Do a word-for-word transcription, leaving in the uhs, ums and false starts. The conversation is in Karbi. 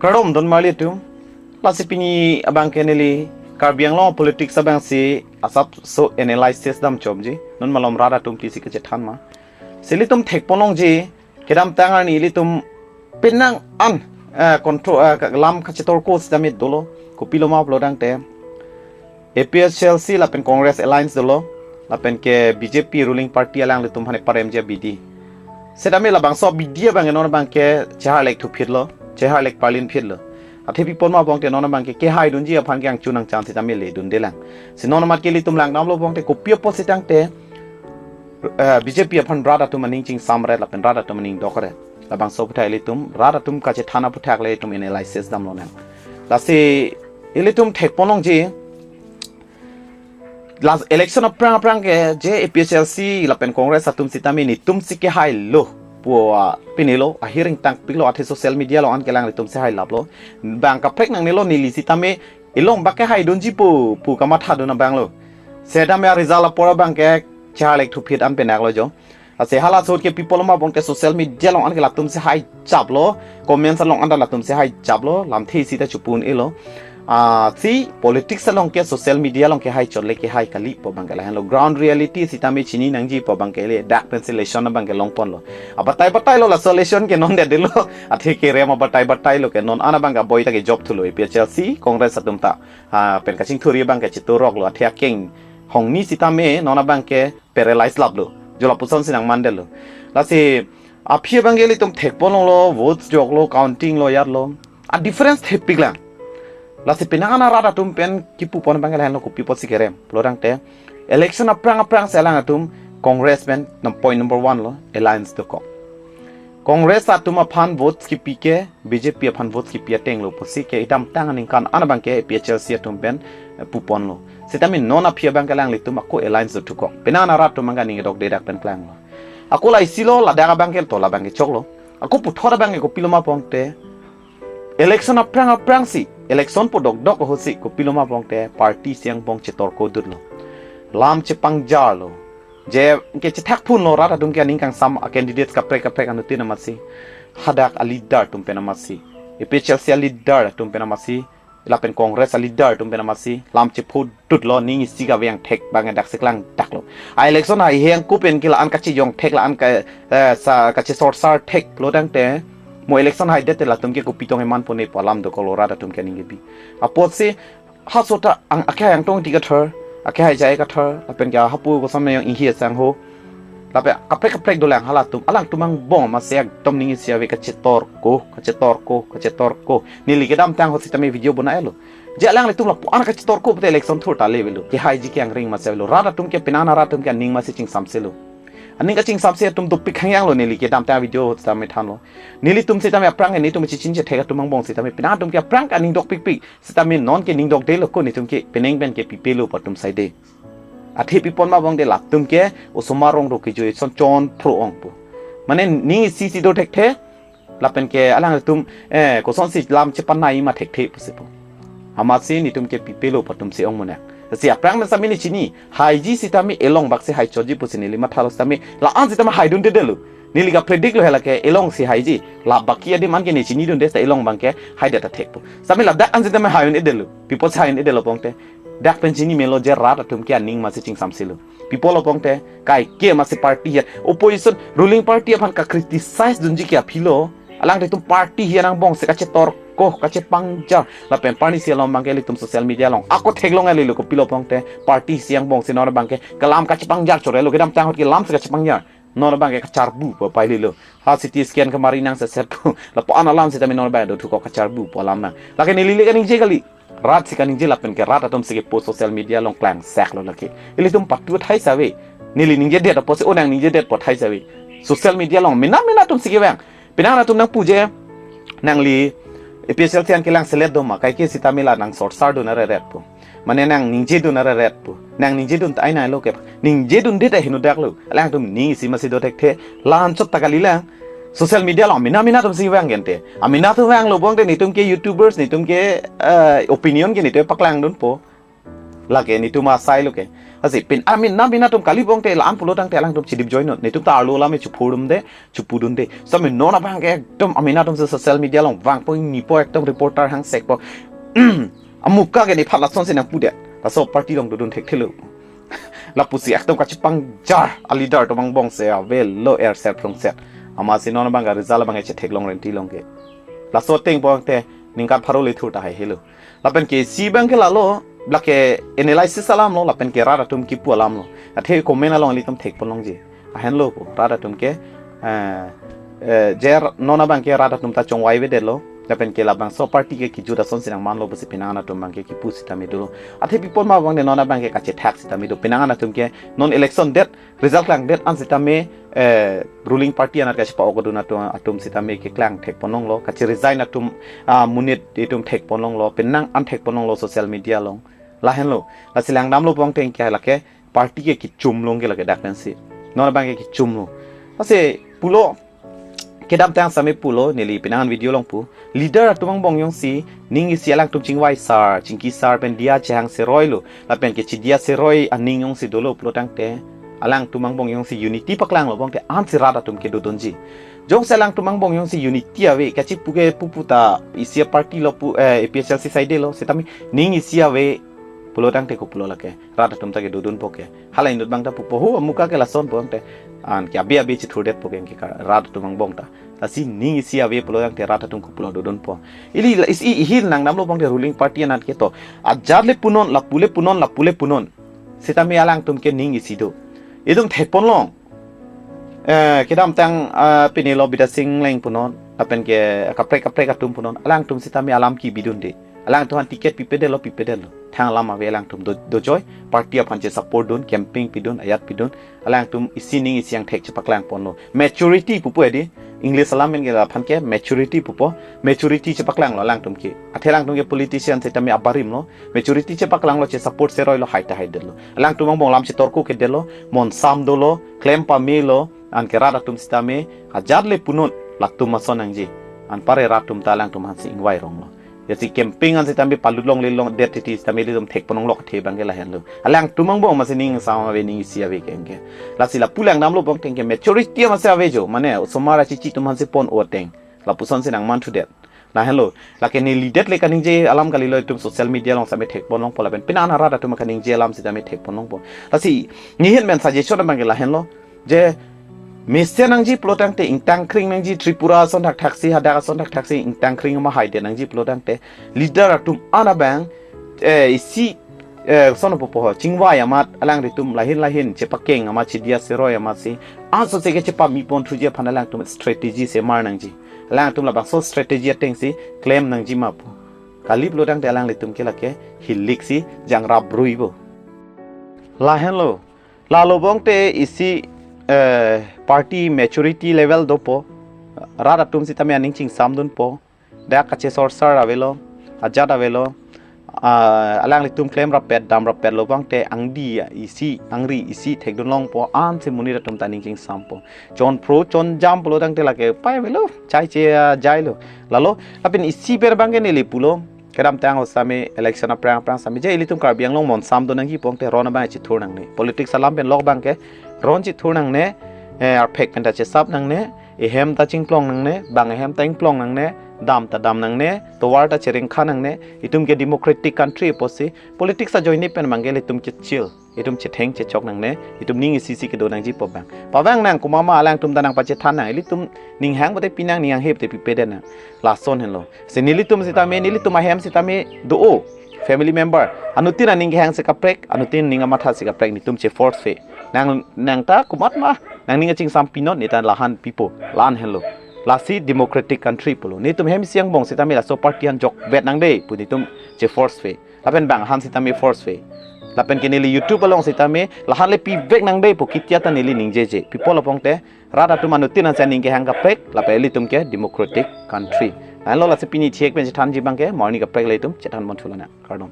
Kardom don marli atum. Lasi pini abang ke neli Karbi Anglong politics abangsi asapso analysis dam chomji. Non malom rat atum pisi kachethan ma. Si ilitum thekponlongji, kedamtang arni ilitum penang an, eh, control, eh, ka-, lam kachetorko sitame dolo. Kopilo ma pulo tangte, A P H L C lapen Congress alliance dolo, lapen ke B J P ruling party alanglitum aphan paremji abidi. Sitame labangso abidi abang non abang ke cheharlek thuphit lo, cheharlek parlin phit lo. Athe pi apot ma bong te non abang ke kehaidunji aphan ke angchun angchan sitame ledunde lang. Si non amat ke ilitum langdamlo bong te kopi apotsi tangte, eh, B J P aphan rat atum aning chingsamret lapen rat atum aning dokret. Labangso aputhak ilitum rat atum kachethan aputhak le ilitum analysis damlonang. Lasi ilitum thekponlongji, last election aphrang aphrang ke je A P H L C lapen Congress atum sitame netum si kehailo pu, ah, pinilo, ahiring tangpiklo, athe social media along an ke alanglitum si hailaplo. Bang kaprek nangnelo, neli sitame elong bak kehaidunji pu, pu kamathadun abang lo. Sitame a-result apor abang ke cheharlek thuphit an penaklo jo. Lasi hala ahut ke pi apot ma bong te social media along an ke latum si haichaplo, comments along an ta latum si haichaplo, lamthe sita chepon-elo. Ah, si politics along ke social media along kehai chot le kehai kali pu abang ke lahenlo. Ground reality sitame chini nangji pu abang ke le dak pensi election abang ke longponlo. Abatai batailo, laso election ke non det detlo. Athe kerem abatai batailo ke non an abang ke aboi ta kejop thulo A P H L C Congress atum ta. Ah, pen kachingthurji abang ke chetoroklo, athe akeng hongni sitame non abang ke paralyze laplo. Jo lapuson si nangman detlo. Lasi aphi abang ke ilitum thekponlonglo, votes joklo, counting lo, yatlo. A-difference thepiklang. Lasi penang an arat atum pen kipupon abang ke lahenlo, kopi apotsi kerem pulo tangte, election aphrang aphrang si alanglitum Congress pen num-, point number one lo, alliance dokok. Congress atum aphan votes kipi ke B J P aphan votes kipi atenglo pusi ke kedamtang aningkan an abang ke A P H L C atum pen, eh, puponlo. Sitame non aphi abang ke alanglitum ako alliance dothukok. Penang an arat atum abang ke aning dokde dak pen klanglo. Ako la isi lo, ladak abang ke to labang ke choklo. Ako puthot abang ke kopilo ma bong te, election aphrang aphrang si, election pu dokdok ahut si kopilo ma bong te, party isi angbong chetorko dutlo. Lam chepangjarlo. Je ke chethak phunlo, rat atum ke aning kangsam a-candidates kaprek kaprek anuttin amatsi. Hadak a-leader atum pen amatsi. A P H L C a-leader atum pen amatsi. Lapen Congress a-leader atum pen amatsi. Lam chepho dutlo, ning isi kavang thek abang dak si klangdaklo. A-election haiheng ko pen ke la-an kachejong thek, la-an ka, eh, sa kachesorsar thek pulo tangte, mo election haidet te latum ke kopi tong eman pone pu alam dokoklo, rat atum ke aning kebi. Apotsi ha sota ang akhai angtong ti kathar, akhai jai kathar, lapen ke hapu kosam nang inghi asang ho. Lapen kaprek kaprek dolang halatum, alangtum angbong amatsi ekdom ning isi ave, kachetorko, kachetorko, kachetorko. Neli kedamtang ahut sitame video bonai-lo. Je alanglitum lapu-an kachetorko pute election thurta le avelo. Kehaiji ke angring amatsi avelo. Rat atum ke penang an arat atum ke aning amatsi chingsamselo. Aning kachingsamse atum dopik hangyanglo, neli kedamtang video ahut sitame thanlo. Nelitum sitame aphrang ke netum chechin chethek atum angbong sitame penang atum ke aphrang ke aning dokpikpik. Sitame non ke ning dokdelo, ko netum ke penang pen ke pipelo pu atum saide. Athe pi apot ma bong te latum ke osomar rong ro kejui son chon phro ong pu. Mane ning isi si do thekthe, lapen ke alangtum, eh, kosonsi lam chepanai ma thekthe pusi pu. Amatsi netum ke pipelo pu atum si ong monak. Si aphrang pen sitame ne chini, haiji sitame elong bak si haichotji pusi neli mathalo sitame, la-an sitame haidundedetlo. Neli kapredict lo hela ke elong si haiji. La baki adim an ke ne chinidunde, sita elong abang ke haidet ta thek pu. Sitame ladak an sitame hai-un-edetlo. Pi apotsi hai-un-edetlo bong te, dak pen chini melo je rat atum ke aning amatsi chingsamselo. Pi apotlo bong te, kaike amatsi party ahin, opposition, ruling party aphan ka-criticize dunji ke aphi lo. Alangtum party ahin angbong si kachetorko, kachepangjar. Lapen parni si along abang ke ilitum social media along ako theklong alilo, kopilo bong te, party isi angbong si non abang ke kelam kachepangjar chorelo, kedamtang ahut ke lam si kachepangjar. Non abang ke kacharbu pu paililo. Ha C T scan kemari nang seset pu. Lapu-an alam sitame non abang dothukok, kacharbu pu alam nang. Lake neli le kaningje kali. Rat si kaningje lapen ke rat atum si kepo social media along klangseklo lake. Ilitum patu thai save. Neli ningjedet apotsi, o nang ningjedet pu thai save. Social media along mena mena atum si kevang. Penang atum nangpu je, nangli A P H L C an kelang selet do ma, kaike sitame la nang sorsar dun areret pu. Mane nang ningjedun areret pu. Nang ningjedun ta ai nai lo ke. Ningjedunde ta hinudaklo. Alangtum ning isi amatsi do thekthe. La-an chot ta kalilang. Social media along mena mena atum si vang gente. Amena atum vanglo bong te netum ke YouTubers, netum ke, eh, opinion ke netum paklangdunpo. Lake netum asai lo ke. Lasi pini amin na amin atum kali bong te la-an pulo tangte alangtum chidip join non. Netum ta arlo lame chuphurdunde, chupudunde. Sami non abang ke ekdom amin atum si social media along vangpo, ingnipo, ekdom reporter hangsekpo. Amuka ke nephan lasonsi nangpudet. Laso party along dodun thekthelo. Lapusi ekdom kachipangjar a leader atum angbong si avelo er ser prongset. Amatsi non abang ke result abang ke chetheklong renti long ke. Laso ateng bong te ningkan pharo le thur tahai helo. Lapen ke isi abang ke lalo, lake analysis alam lo, lapen ke rat atum kipu alam lo. Athe comment along ilitum thekponlongji. Ahenlo pu, rat atum ke, eh, eh, je r-, non abang ke rat atum ta chongvai avedetlo. Lapen ke labangso party ke kijut asonsi nangmanlo pusi penang atum abang ke kipu sitame dolo. Athe pi apot ma abang de non abang ke kachethak sitame do. Penang atum ke non election det, result klangdet an sitame, eh, ruling party anat kachepa-ok dun atum, atum sitame keklang thekponlonglo, kache-resign atum, ah, monit itum thekponlonglo, penang an thekponlonglo social media along. Lahenlo, lasi langdamlo bong teng ke lake party ke kichumlong ke lake dak pensi. Non abang ke kichumlo. Lasi pulo, kedamtang sami pulo, neli penang an video along pu. Leader atum angbong jongsi, ning isi alangtum chingvai sar, chingki sar pen diya chehang seroi lo. Lapen ke chidiya seroi aning jongsi dolo pulo tangte, alangtum angbong jongsi unity paklanglo bong te ansi rat atum ke dodunji. Jongsi alangtum angbong jongsi unity ave, kachipu ke pupu ta isi a-party lo pu, eh, A P H L C side lo, sitame ning isi ave pulo tangte kopulo lake, rat atum ta ke dodunpo ke. Hala inut abang ta pupo ho, amuka ke lason po tangte, an ke abi abi chithurdetpo ke, ke ka rat atum angbong ta. Lasi ning isi ave pulo tangte rat atum kopulo dodunpo. Ili la-, isi ihil nangdamlo bong te ruling party anat ke to. Ajat le punon, lapu le punon, lapu le punon. Sitame alangtum ke ning isi do. Itum thekponlong. Eh, kedamtang, ah, pini lo Bidya Sing Engleng punon, lapen ke kaprek kaprek atum punon. Alangtum sitame alam kebidunde. Alangtum aphan ticket pipedetlo, pipedetlo. Thang alam ave alangtum do, dojoi. Party aphan che-support dun, campaign pidun, ajat pidun. Alangtum isi ning isi angthek chepaklangponlo. Maturity pupo edi. English alam pen ke laphan ke maturity pupo. Maturity chepaklanglo alangtum ke. Athe alangtum ke politician sitame abarim lo. Maturity chepaklanglo, che-support seroilo, hai ta haidetlo. Alangtum angbong lam chetorko kedetlo, monsam dolo, klem pamelo, anke rat atum sitame, ajat le punon, latum ason nangji. Anpare rat atum ta alangtum aphansi ingvai ronglo. Jasi campaign an sitame palut longle longdet titi sitame ilitum thekponlonglo athe abang ke lahenlo. Alangtum angbong amatsi ning isi ave, ning isi ave ke anke. Lasi lapu langdamlo bong teng ke maturity amatsi ave jo. Mane osomar achichi atum aphansi pon-o ateng. Lapusonsi nangmanthudet. Lahenlo. Lake neli det le kaningje alam kalilo, itum social media along sitame thekponlongpo lapen penang an rat atum kaningje alam sitame thekponlongpo. Lasi nehin pen suggestion abang ke lahenlo. Je mesen nangji pulo tangte ingtang kring nangji, Tripura ason thakthaksi, hadak ason thakthaksi ingtang kring ma haidet nangji pulo tangte leader atum an abang, eh, isi, eh, sono popo ho, chingvai amat alanglitum lahin lahin chepakeng amat, chidiya seroi amatsi, aso se ke chepamipon thuji aphan alangtum strategy semar nangji. Alangtum labangso strategy atengsi klem nangji ma pu. Kali pulo tangte alanglitum ke lake hiliksi jangrap ruibo. Lahenlo. Lalo bong te isi, eh, party maturity level dopo. Rat atum sitame aning chingsamdunpo. Dak kachesorsar avelo, ajat avelo. Ah, alanglitum klem rappet, dam rappetlo bang te angdi isi, angri isi thekdunlongpo, ansi monit atum ta aning chingsampo. Chonphro chonjam pulo tangte lake pai avelo, chai che, ah, jailo. Lalo, lapen isi ber bang ke neli pulo. Kedamtang ositame election aphrang aphrang sitame je ilitum Karbi Anglong monsam do nangji pu tangte ron abang chethur nangne. Politics alam pen lok bang ke ron chethur nangne, eh, arphek pen ta chesap nangne, ehem ta chingplong nangne, bang ehem ta ingplong nangne, dam ta dam nangne, tovar ta cheringkha nangne, itum ke democratic country apotsi, politics ajoine pen bang ke ilitum ke chill. Itum chetheng chechok nangne, itum ning isi isi kedo nangji pu bang. Pavang nang komat ma alangtum ta nangpachethan nang, ilitum ning hang pute pinang, ning hang he pute pipedet nang. Lason henlo. Si nelitum sitame, nelitum ahem sitame do-o. Family member. Anuttin aning kehang si kaprek, anuttin ning amatha si kaprek, netum che-force-ve. Nang, nang ta komat ma, nang ning kachingsam pinon, ne ta lahan pipo, lahan henlo. Lasi democratic country pulo. Netum hem isi angbong sitame laso party aphan jokvet nangde pu netum che-force-ve. Lapen bang aphan sitame force-ve. Lapen ke neli YouTube along sitame, lahan le pivek nangde pu kitia ta neli ningjeje. Pi apot lo pong te, rat atum anuttin ansi aning kehang kaprek, lapen ilitum ke democratic country. Lahenlo lasi pini chek pen chethanji bang ke, mo arni kaprek le itum chethan ponthu lonang. Kardom.